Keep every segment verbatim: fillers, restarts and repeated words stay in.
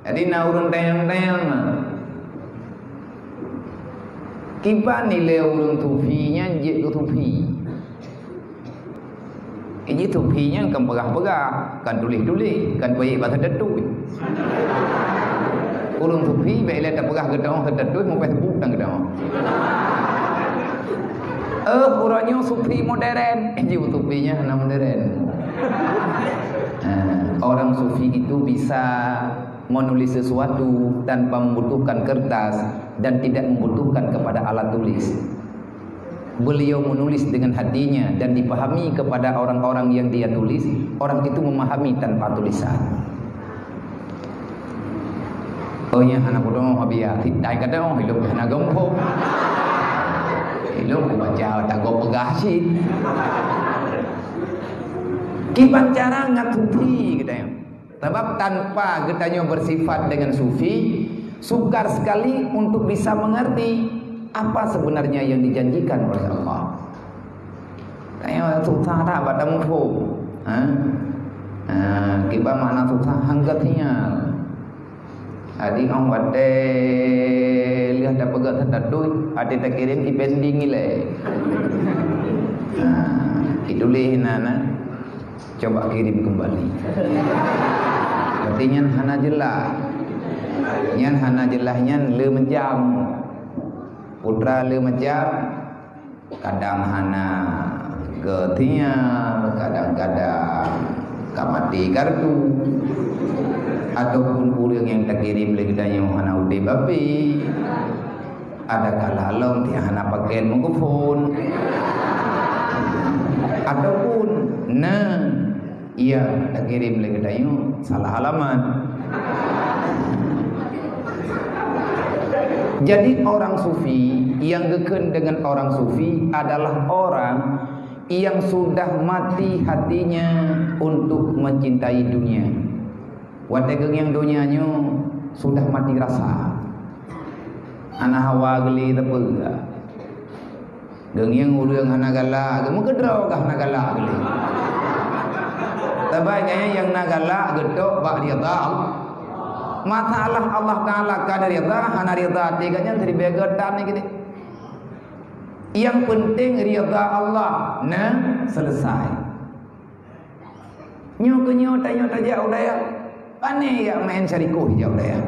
Jadi na ureuëng tanyong-tanyong na. Kiban nilai ureuëng sufi nyan jeuet keu sufi. Iji sufi nyan kan peugah-peugah, kan tuléh-tuléh, kan peuék bak seutatui. Ureuëng sufi bèk ilèe tapeugah geutanyoe seutatui, mubèh buet tan geutanyoe. Eh, uroe nyoe sufi modern. Iji sufi nyan hana modern. Ha, orang sufi itu bisa menulis sesuatu tanpa membutuhkan kertas dan tidak membutuhkan kepada alat tulis. Beliau menulis dengan hatinya dan dipahami kepada orang-orang yang dia tulis, orang itu memahami tanpa tulisan. Oh, nyan hana pudong, biasa. Sitai kadang, hidup hana geumpok. Hidup baca, tak gop peugah cit. Kiban cara ngat sufi geutanyoe. Sabab tanpa geutanyoe bersifat dengan sufi, sukar sekali untuk bisa mengerti apa sebenarnya yang dijanjikan oleh Allah. Tanyoe susah that bak tamuphom. Ha? Ha, kiban makna susah hangga sinyal. Jadi, 'oh watèe lheueh tapeugah seutatui, até takirim dipending ilèe. Ha, dituléh na, na. Coba kirim kembali. Berarti nyan hana jeulaih. Nyan hana jeulaih, nyan le macam. Putra le macam, kadang hana geusinyal, kadang-kadang ka maté kartu. Ataupun ureuëng nyang takirim lé geutanyoe hana udeb abéh. Ada kala lom tiang hana pakèt meukeufon. Ataupun na nyang takirim lé geutanyoe salah alamat. Jadi orang sufi, nyang geukheun dengan orang sufi adalah orang yang sudah mati hatinya untuk mencintai dunia. Watèe geungieng donya nyoe sudah mati rasa. Hana hawa geulé teupeugah. Geungieng ureuëng hana galak, meukeudroe kah hana galak geulé. Sabab nyan nyang na galak geutok bak ridha Allah. Masalah Allah Taala ka ridha, hana ridha até geuh nyan siribèe geutan nyan geuh. Nyang penting ridha Allah na selesai. Nyoe keu nyoe tanyoe tajak u dayah. Pané jak maén syarikoh jak u dayah.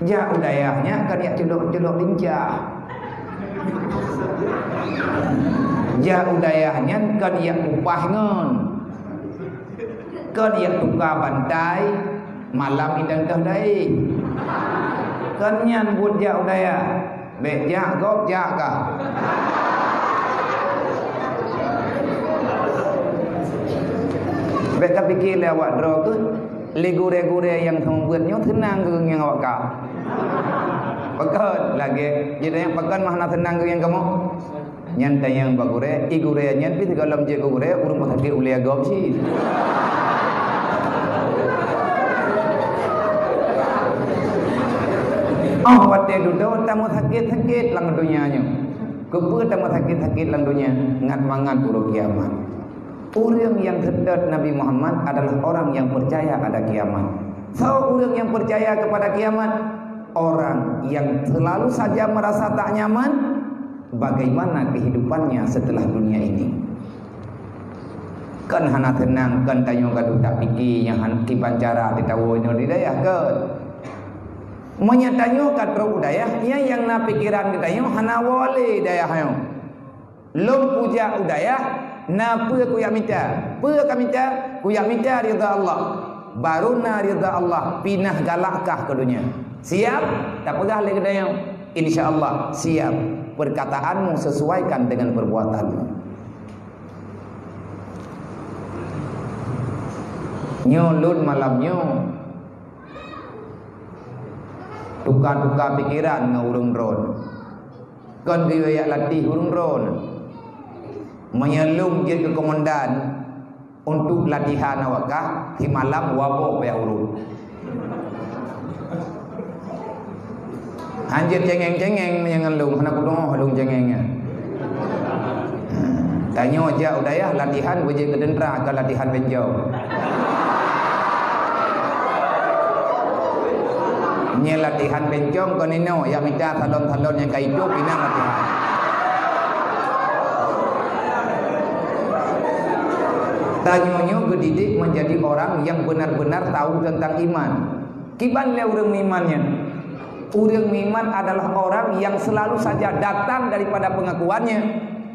Jak u dayah nyan kon jak culok-culok lincah. Jak u dayah nyan kon jak kupaih ngon. Kon jak tuka bantai. Malam idang teuh dai. Kon nyan buet jak u dayah. Bèk jak gob jak kah. Bèk tapike lé awak droe keuh, lé gurèe-gurèe nyang seumeubeuet nyoe seunang keu ngon awak kah. Pakon lagèe, jeuet nyang pakon mah hana seunang keu ngon kamoe. Nyan tanyong bak gurèe, i gurèe nyan pih sigohlom jeuet keu gurèe, ureueng sakét ulèe gob cit. Oh, watèe dudoe tameusakét-sakét lam donya nyoe. Keupeue tameusakét-sakét lam donya? Ngat mangat uroe kiamat. Ureueng nyang seutôt Nabi Muhammad adalah orang yang percaya ada kiamat. Soe ureueng nyang percaya kepada kiamat? Orang yang selalu saja merasa tak nyaman bagaimana kehidupannya setelah dunia ini. Kon hana seunang, kon tanyoe gadoh tapike nyang han-, kiban cara teuh tawoe nyoe di dayah, kon. Meunyoe tanyoe ka trok u dayah, nyan nyang na pikeran geutanyoe hana woe lé dayah nyoe. Lôn kujak u dayah, na peue kujak mita? Peue ka mita? Kujak mita ridha Allah. Baru na ridha Allah, pinah galak kah keu donya. Siap? Tapeugah lé geutanyoe, insya Allah siap. Perkataanmu sesuaikan dengan perbuatanmu. Nyoe lôn malam nyoe tuka-tuka pikeran ngon ureueng droen. Kon geuyue jak latih ureueng droen. Meunyoe lôn jeuet keu komandan untuk latihan awak kah, simalam dua boh payah urot. Hanjeuet cengeng-cengeng meunyoe ngon lôn, hana kudeungoe lôn cengeng nyan. Tanyoe jak u dayah latihan beujeuet keu teuntra, kon latihan benjong. Nyan latihan bencong kon inoe, ya mita salon-salon nyang ka idup inong latihan. Tanyoe nyoe geudidik menjadi orang yang benar-benar tahu tentang iman. Kiban lé ureuëng meuiman nyan? Ureuëng meuiman adalah orang yang selalu saja datang daripada pengakuannya,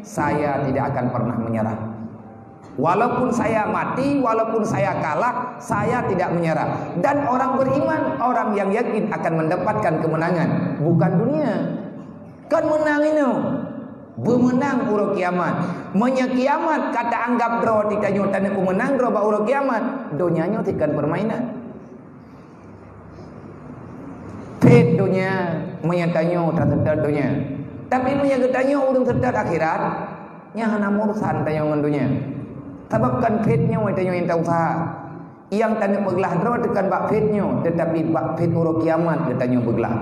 "Saya tidak akan pernah menyerah. Walaupun saya mati, walaupun saya kalah, saya tidak menyerah." Dan orang beriman, orang yang yakin akan mendapatkan kemenangan, bukan dunia. Kan meunang inoe, beumeunang uroe kiamat. Meunyoe kiamat ka taanggab droe, tanyoe taneuk peumeunang droe bak uroe kiamat, donya nyoe tikon permainan. Phét donya, meunyoe tanyoe taseutôt donya. Tapi meunyoe geutanyoe ureuëng seutôt akhirat, nyan hana meurusan tanyoe ngon donya. Sabab kon phét nyoe tanyoe nyang ta-useuha. Nyang taneuk peuglah droe teukan bak phét nyoe, tetapi bak phét uroe kiamat geutanyoe peuglah.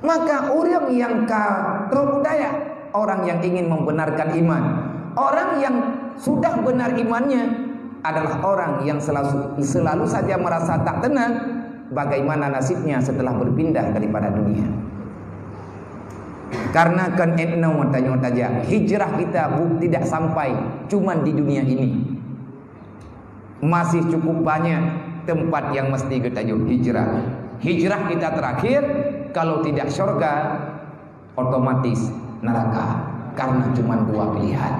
Maka ureuëng nyang ka trok u dayah, orang yang ingin membenarkan iman. Orang yang sudah benar imannya adalah orang yang selalu, selalu saja merasa tak tenang bagaimana nasibnya setelah berpindah daripada dunia. Karena kan etno tanyoe tajak, hijrah kita bu-, tidak sampai cuman di dunia ini. Masih cukup banyak tempat yang mesti geutanyoe hijrah. Hijrah kita terakhir, kalau tidak syurga, otomatis neraka. Karena cuma dua pilihan.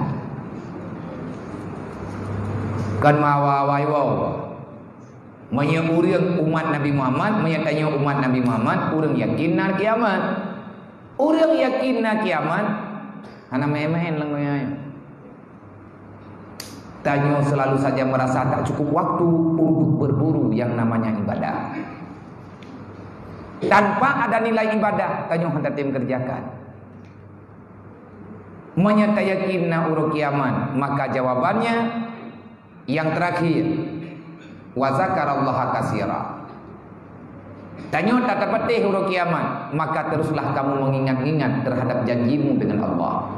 Kan mawa-wa. Meunyoe ureuëng umat Nabi Muhammad, meunyoe tanyoe umat Nabi Muhammad, ureuëng yakin na kiamat. Ureuëng yakin na kiamat, hana main-main lam dunia nyoe. Tanyoe selalu saja merasa tak cukup waktu untuk berburu yang namanya ibadah. Tanpa ada nilai ibadah, tanyoe hana tem kerjakan. Meunyoe tayakin na uroe kiamat, maka jawabannya yang terakhir, "Wa zakarallaha katsira." Tanyoe tatapatéh uroe kiamat, maka teruslah kamu mengingat-ingat terhadap janjimu dengan Allah.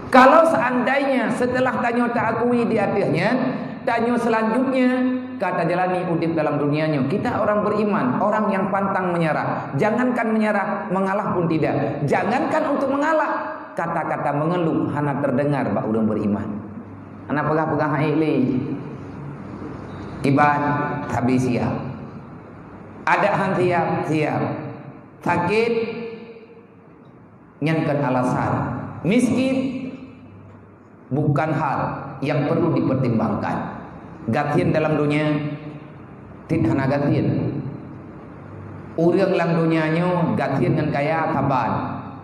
Kalau seandainya setelah tanyoe taakui di ateueh nyan, tanyoe selanjutnya ka tajalani udeb dalam dunia nyoe, kita orang beriman, orang yang pantang menyerah. Jangankan menyerah, mengalah pun tidak. Jangankan untuk mengalah, kata-kata mengeluh hana terdengar bak ureuëng beriman. Hana peugah-peugah hana ék lé. Kiban, sabe siap. Adak han siap, siap. Sakét, nyan kon alasan. Miskin, bukan hal yang perlu dipertimbangkan. Gasien dalam dunia, cit hana gasien. Ureuëng lam dunia nyoe gasien ngon kaya saban,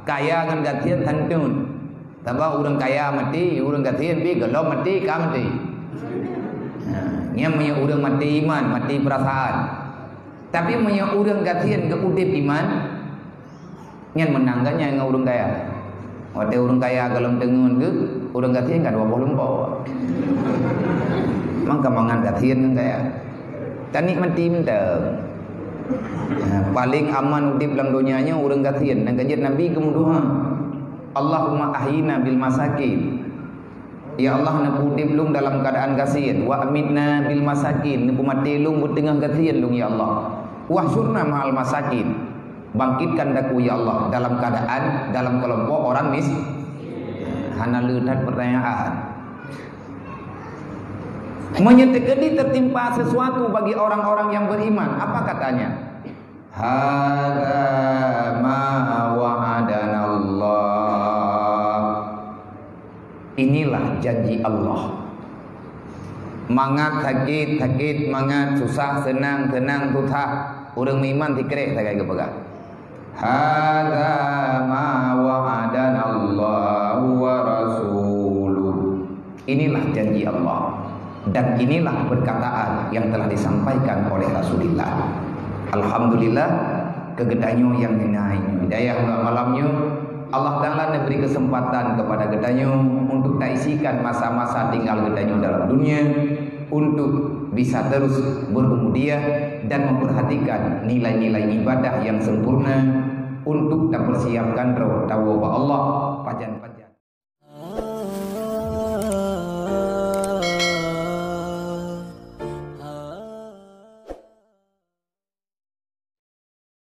kaya ngon gasien santun. Sabab ureuëng kaya maté, ureuëng gasien pih gohlom maté ka maté. Ha, nyan meunyoe ureuëng maté iman, maté peurasaan. Tapi meunyoe ureuëng gasien geuudeb iman, nyan meunang geuh nyan ngon ureuëng kaya. Watée ureuëng kaya gohlom teungeut geuh, ureuëng gasien ka dua boh lumpoe. Mangka mangat gasien ngon kaya. Tanikmati mantong. Ha, paléng aman udeb lam donya nyoe ureuëng gasien. Nyang ka jeuet Nabi geumeudoá, "Allahumma ahyina bil masakin." Ya Allah, neupeuudeb lôn dalam keuadaan gasien. "Wa amitna bil masakin." Neupeumaté lôn beuteungoh gasien lôn, ya Allah. "Wahsyurna ma'al masakin." Bangkitkan daku, ya Allah, dalam keuadaan, dalam keulompok orang mis-, hana le that pertanyaan. Meunyoe teukeudi tertimpa sesuatu bagi orang-orang yang beriman, apa katanya? "Hadza ma wa'adanallah." Inilah janji Allah. Mangat sakét, sakét, mangat susah, seunang, seunang, susah. Ureuëng meuiman sikrek sagai geupeugah. "Hadza ma wa'adanallahu wa rasuluh." Inilah janji Allah dan inilah perkataan yang telah disampaikan oleh Rasulullah. Alhamdulillah, keu geutanyoe nyang hina hidayah ngon malam nyoe, Allah Taala neubri keuseumpatan keupada geutanyoe untuk taisikan masa-masa tinggal geutanyoe dalam dunia untuk bisa terus berumudiah dan memperhatikan nilai-nilai ibadah yang sempurna untuk tapersiapkan droe tawoe bak Allah pajan-pajan.